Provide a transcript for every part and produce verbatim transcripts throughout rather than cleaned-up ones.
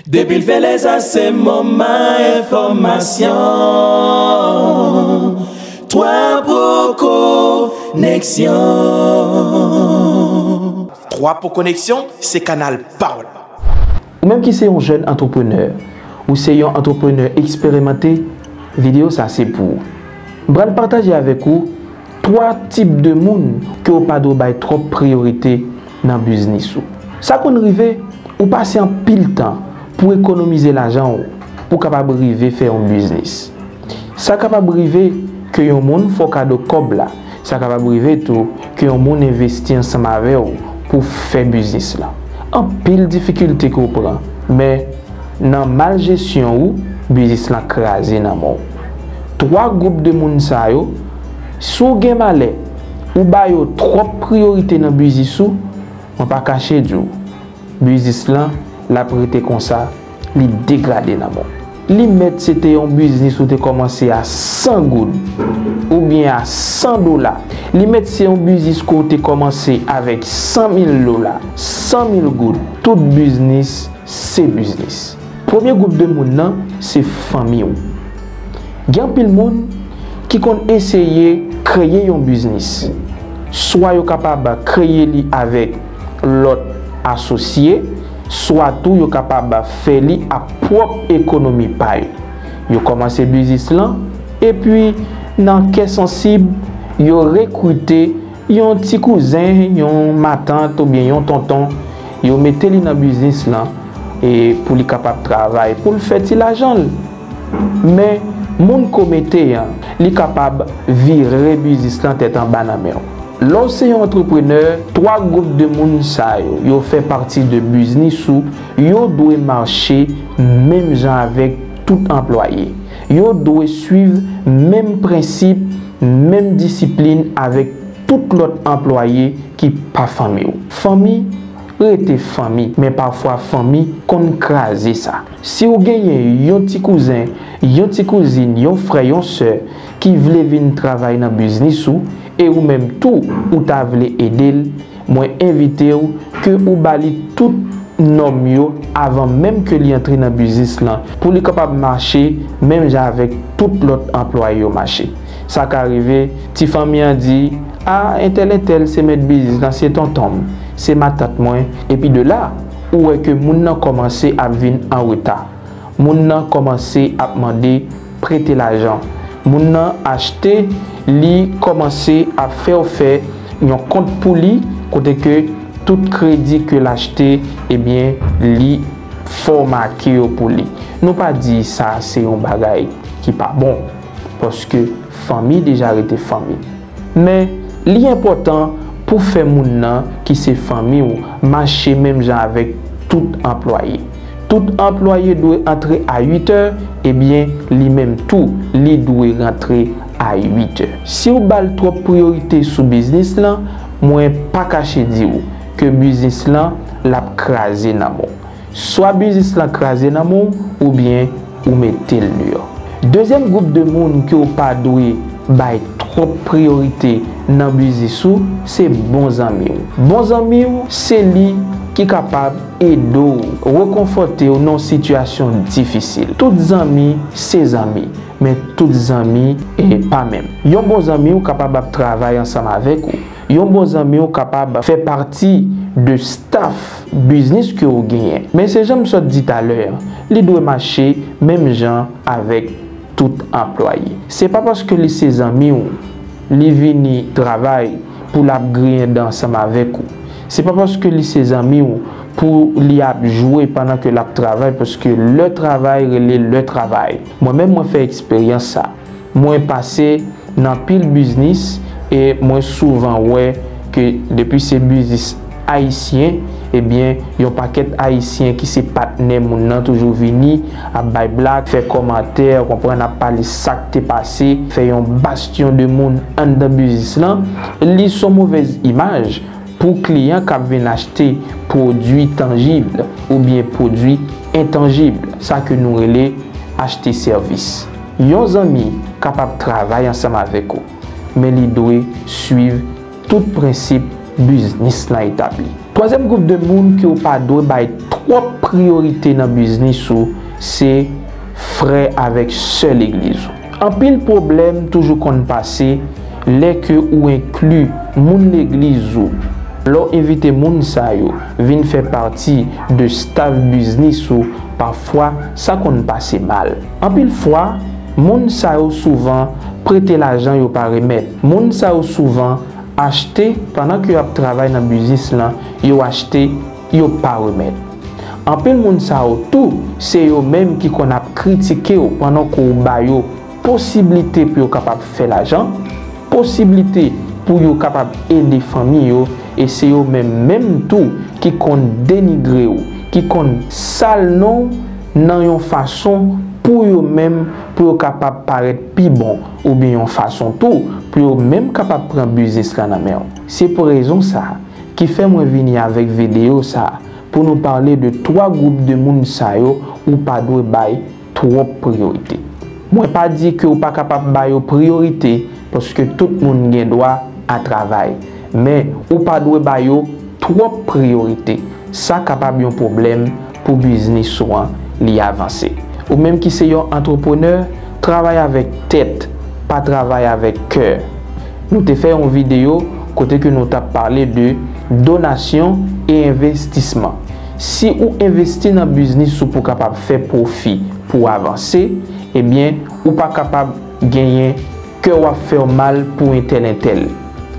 Depi l fè lè sa se moman enfòmasyon. Twa poko koneksyon. Twa po koneksyon se kanal pa w la. Ou menm ki se yon jèn antreprenè, ou se yon antreprenè eksperimante, videyo sa se pou ou. M pral pataje avèk ou twa tip de moun ke w pa dwe bay twòp priyorite nan biznis ou. Sa konn rive, ou pase anpil tan pou ekonomize lajan w pou kapab rive fè yon biznis. Sa kapab rive ke yon moun fè w kado kòb la. Sa kapab rive tou ke yon moun envesti ansanm avè w pou fè biznis lan. Anpil difikilte ke w pran, men nan mal jesyon ou, biznis lan kraze nan men w. Twa gwoup de moun sa yo, si w gen malè, ou ba yo twòp priyorite nan biznis ou, mwen pa kache di w, biznis lan, l ap rete konsa, li degrade nan men w. Li mèt se te yon biznis ou te kòmanse a san goud, oubyen a san dola. Li mèt se yon biznis ke w te kòmanse avèk san mil dola, san mil goud. Tout biznis se biznis. Premye gwoup de moun nan, se fanmi w. Gen anpil moun ki konn eseye kreye yon biznis. Swa yo kapab kreye li avèk lòt asosye, swa tou yo kapab fè li ak pwòp ekonomi pa yo. Yo kòmanse biznis lan, epi nan kè sansib, yo rekrite yon ti kouzen, yon matant oubyen yon tonton, yo mete li nan biznis lan, e pou li kapab travay, pou l fè ti lajan l. Men, moun ke w mete an, li kapab vire biznis lan tèt anba nan men w. Lè w se yon antreprenè, twa gwoup de moun sa yo, yo fè pati de biznis ou, yo dwe mache menm jan avèk tout anplwaye. Yo dwe swiv menm prensip, menm disiplin avèk tout lòt anplwaye ki pa fanmi w. Fanmi rete fanmi, men pafwa fanmi konn kraze sa. Si w genyen yon ti kouzen, yon ti kouzin, yon frè, yon sè ki vle vin travay nan biznis ou, e ou menm tou ou ta vle ede l, mwen envite w ke ou ba li tout nòm yo avan menm ke li antre nan biznis lan, pou li kapab mache menm jan avèk tout lòt anplwaye yo mache. Sa ka rive, ti fanmi an di, a, entèl entèl se mèt biznis lan, se tonton m, se matant mwen, epi de la, ou wè ke moun nan kòmanse ap vin an reta. Moun nan kòmanse ap mande prete lajan. Moun nan achte, li kòmanse ap fè w fè yon kont pou li, kote ke tout kredi ke l achte, ebyen, li fòmake yo pou li. Nou pa di sa se yon bagay ki pa bon, paske fanmi deja rete fanmi. Men, li enpòtan pou fè moun nan ki se fanmi w mache menm jan avèk tout anplwaye. Tout anplwaye dwe antre a uit è, ebyen, li menm tou, li dwe rantre a uit è. Si w ba l twòp priyorite sou biznis lan, mwen pa kache di w ke biznis lan, l ap kraze nan men w. Swa biznis lan kraze nan men w, oubyen ou mete l deyò. Dezyèm gwoup de moun ke w pa dwe bay twòp priyorite nan biznis ou, se bon zanmi w. Bon zanmi w, se li ki kapab ede w, rekonfòte w nan yon sitiyasyon difisil. Tout zanmi se zanmi, men tout zanmi e pa menm. Yon bon zanmi w kapab ap travay ansanm avèk ou. Yon bon zanmi w kapab fè pati de staff biznis ke w genyen. Men se jan m sot di talè an, li dwe mache menm jan avèk tout anplwaye. Se pa paske li se zanmi w, li vini travay pou l ap griyen dan ansanm avèk ou. Se pa paske li se zanmi w pou li ap jwe pandan ke l ap travay, paske lè travay rele lè travay. Mwen menm, mwen fè eksperyans sa. Mwen pase nan pil biznis e mwen souvan wè ke depi se biznis ayisyen, ebyen, yon pakèt ayisyen ki se patnè moun nan toujou vini ap bay blag, fè kòmantè, konprann, ap pale sa k te pase, fè yon bastyon de moun anndan biznis lan. Li se yon movèz imaj pou kliyan k ap vin achte pwodui tanjib oubyen pwodui entanjib, sa ke nou rele achte sèvis. Yon zanmi kapab travay ansanm avèk ou, men li dwe swiv tout prensip biznis lan etabli. Twazyèm gwoup de moun ke w pa dwe bay twòp priyorite nan biznis ou, se frè avèk sè legliz ou. Anpil pwoblèm toujou konn pase lè ke ou enkli moun legliz ou. Lè w envite moun sa yo vin fè pati de staf biznis ou, pafwa sa konn pase mal. Anpil fwa, moun sa yo souvan prete lajan yo pa remèt. Moun sa yo souvan achte, pandan ke y ap travay nan biznis lan, yo achte, yo pa remèt. Anpil moun sa yo tou, se yo menm ki konn ap kritike w pandan ke w ba yo posiblite pou yo kapab fè lajan, posiblite pou yo kapab ede fanmi yo, e se yo menm menm tou ki konn denigre w, ki konn sal non w nan yon fason pou yo menm, pou yo kapab parèt pi bon, oubyen yon fason tou pou yo menm kapab pran biznis lan nan men w. Se pou rezon sa a ki fè mwen vini avèk videyo sa a pou nou pale de twa gwoup de moun sa yo ou pa dwe bay twòp priyorite. Mwen pa di ke w pa kapab ba yo priyorite, paske tout moun gen dwa a travay, men ou pa dwe ba yo twòp priyorite. Sa kapab yon pwoblèm pou biznis ou an li avanse. Ou menm ki se yon antreprenè, travay avèk tèt, pa travay avèk kè. Nou te fè yon videyo kote ke nou t ap pale de donasyon e envestisman. Si ou envesti nan biznis ou pou kapab fè pwofi, pou w avanse, ebyen, ou pa kapab genyen kè w ap fè w mal pou entèl entèl,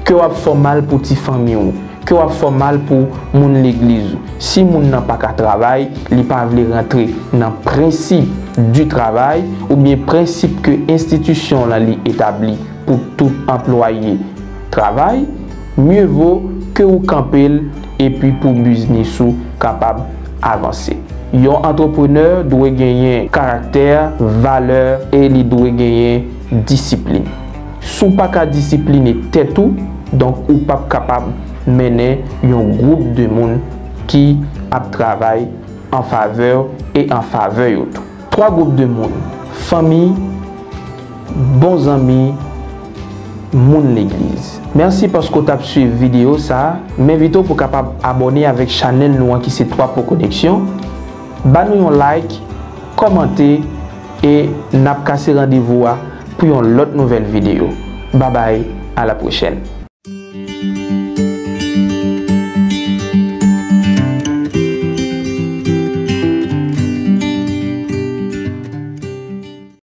kè w ap fè w mal pou ti fanmi w, kè w ap fè w mal pou moun legliz ou. Si moun nan pa ka travay, li pa vle rantre nan prensip di travay oubyen prensip ke enstitisyon lan li etabli pou tout anplwaye travay, mye vo ke ou kanpe l epi pou biznis ou kapab avanse. Yon antreprenè dwe genyen karaktè, valè e li dwe genyen disiplin. Si w pa ka disipline tèt ou, donk ou p ap kapab mennen yon gwoup de moun ki ap travay an favè w e an favè yo tou. Twa gwoup de moun, fanmi, bon zanmi, moun legliz. Mèsi paske w t ap swiv videyo sa a. M envite w pou w kapab abòne avèk chanèl nou an ki se Twa Po Koneksyon. Ba nou yon like, kòmante e n ap kase randevou a pou yon lòt nouvèl videyo. Babay, a la pwochèn.